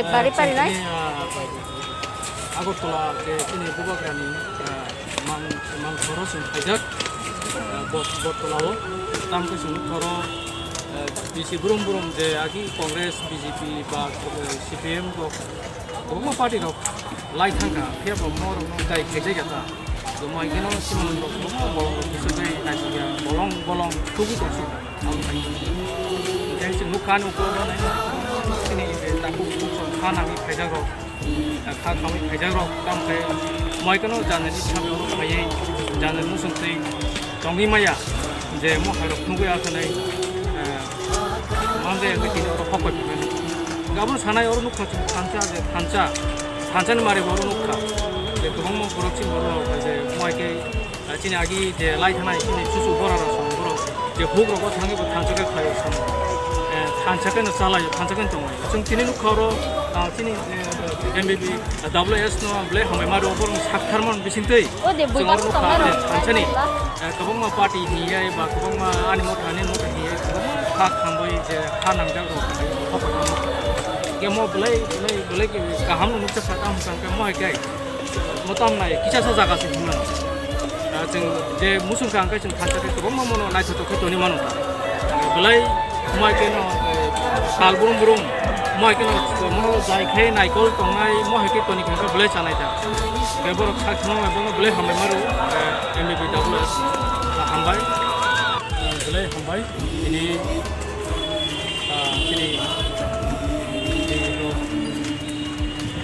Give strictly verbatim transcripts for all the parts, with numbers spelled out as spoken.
Ekbari parinai. Chini, ah, Agartala je chini Bubagrani, ah, mang, mang khoro chwng phaijak, ah, Bot-, Bottola o. Tamo khe chwng khoro, ah, bisi brum brum je agi Congress, B J P ba, eh, C P M rok, kwbangma party rok lai thangkha, phiya bo norokno dai khaijak ya ta. Joma hwnkhe no simangrok kwbangma bolongrok kisa bai naisingya, bolong bolong thugwi tongsu. Hwnkhe chwng nukha ani ukulok rok nai, chini je takhuk bukhuk kha nangwi phaijakrok, kha khamwi phaijakrok, tamo khe moi kheno janani salo phaiwi janani muchungtwi tongwi maya, je mo hairok nugwi asonai, eh, manjai wngwi tini oro hokoi phaibai. Hwnkhe abono sanai oro nukha chwng thansa je thansa, thansani mari bo oro nukha. Je kwbangma borok chini borok rok je moi khe, eh, chini agi je lai thanai chini chuchu bora rok song borok je huk rogo thangwi bo thansa khe khlaio song. Eh, thansa khe no chalaio, thansa khe no tongo. Chwng tini nukha oro, ah, chini, eh, M B B, W S no belai hambai ma rwo, borok sak tharmani bisingtwi. O de, bui chwng oro baksa nukha tongnai je rok. Thansani, eh, kwbangma party hinwi ba kwbangma ani motha ani motha hinwi kwbangma kha khambai je kha nangjak rok hokor khamwi. Hwnkhe mo belai, belai, belai kaham no nukjak kha, tamo hwnkhe mo hai khe mo tamo nai kisa sa jaga se hinmano. Ah, chwng je muchung kha hwnkhe chwng thansa khe kwbangma mono naithotok khe tongwi mano ta. Belai mo hai khe no, eh, sal brum brum mo hai khe no, mo jai khe naikol tongnai mo hai khe toni khe belai chanai ta. Hwnkhe borok sak thangma bono belai hambai ma rwo, eh, M B B W S, ah, hambai. Ah, belai hambai. Tini, ah, tini, tini rok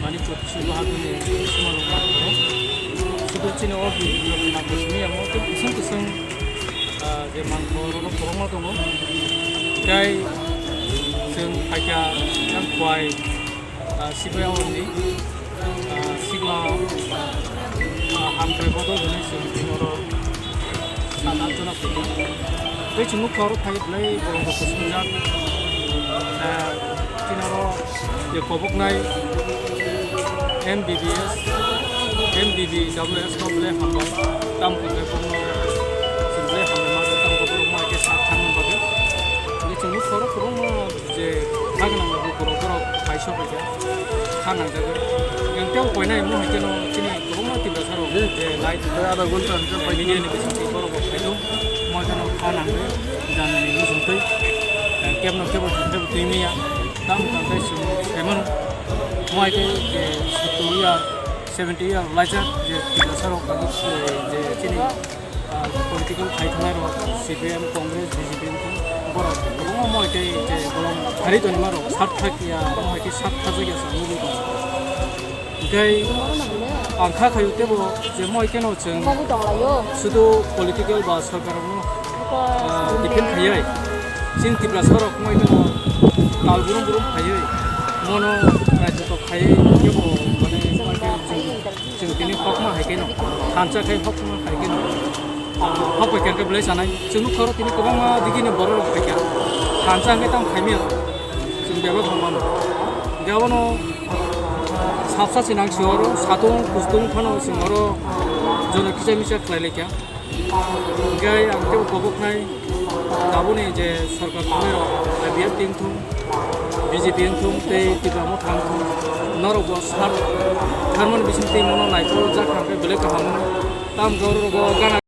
Manikpur Chiba Haduni Sumalung Manikpur. Sudu chini o bi, bi, bi, bi, bi, bi, bi, bi, bi, ah, je mangkor rok kwbangma tongo. Tei chwng phaikha yang khwai, ah, Sibaya Hall ni, ah, sikla, ah, hamkrai bodol hwnwi chwng tini oro sat at jona phaikha. Tei chwng nukha oro phai belai borok rok kwchwngjak. Ah, tini oro je koboknai M B B S, M B B W S no belai hambai. Tamo khe bono chwng belai hambai ma, tamo khe borok ma khe sak thangna bagwi. Tei chwng nukha oro kwbangma je kha gwnang rok borok borok pai sok bai kha nangjagwi. Yang tei koinai mo hai kheno chini kwbangma Tiprasa rok je live media ni bisingtwi borok rok phai thung. Mo hai kheno kha nangwi janani muchungtwi, eh, kebno kebo kebo twi manya. Tamo tangkhe chwng saimano. Mo hai khe je sotto year, seventy year laijak je Tiprasa rok tabuk, eh, je chini ah, political khai thangnai rok, C P M, Congress, B J P wngkha, borok kwbangma mo hai khe je bolong hari tonima rok sat thak ya, mo hai khe sat thajak ya sa nugwi tongo. Hwnkhe ang kha khaio tebo je mo hai kheno chwng sudu political ba sorkar rokno, ah, depend khaiwi chini Tiprasa rok mo hai kheno tal burum burum khaiwi mono naithotok khaiwi kebo mane mo hai khe chwng Chwng tini hokma hai khe no, thansa khai hokma hai khe no, ah, hok bai khe belai chanai. Chwng nukha oro tini kwbangma digini borok rok phai kha. Thansa hwnkhe tamo khai maya. Chwng bebak hamano. Hwnkhe abono sapsa se nang se oro satung kustung phano chwng oro jono kisa misa khlai lai kha. Hwnkhe ang teibo koboknai tabukni je sorkar tongnai rok, I P F T wngthung, B J P wngthung tei Tipra Motha wngthung, norokbo sar tharmani bisingtwi mono naikol jak kha khe belai kaham wngkha. Tamo khe oro bo gana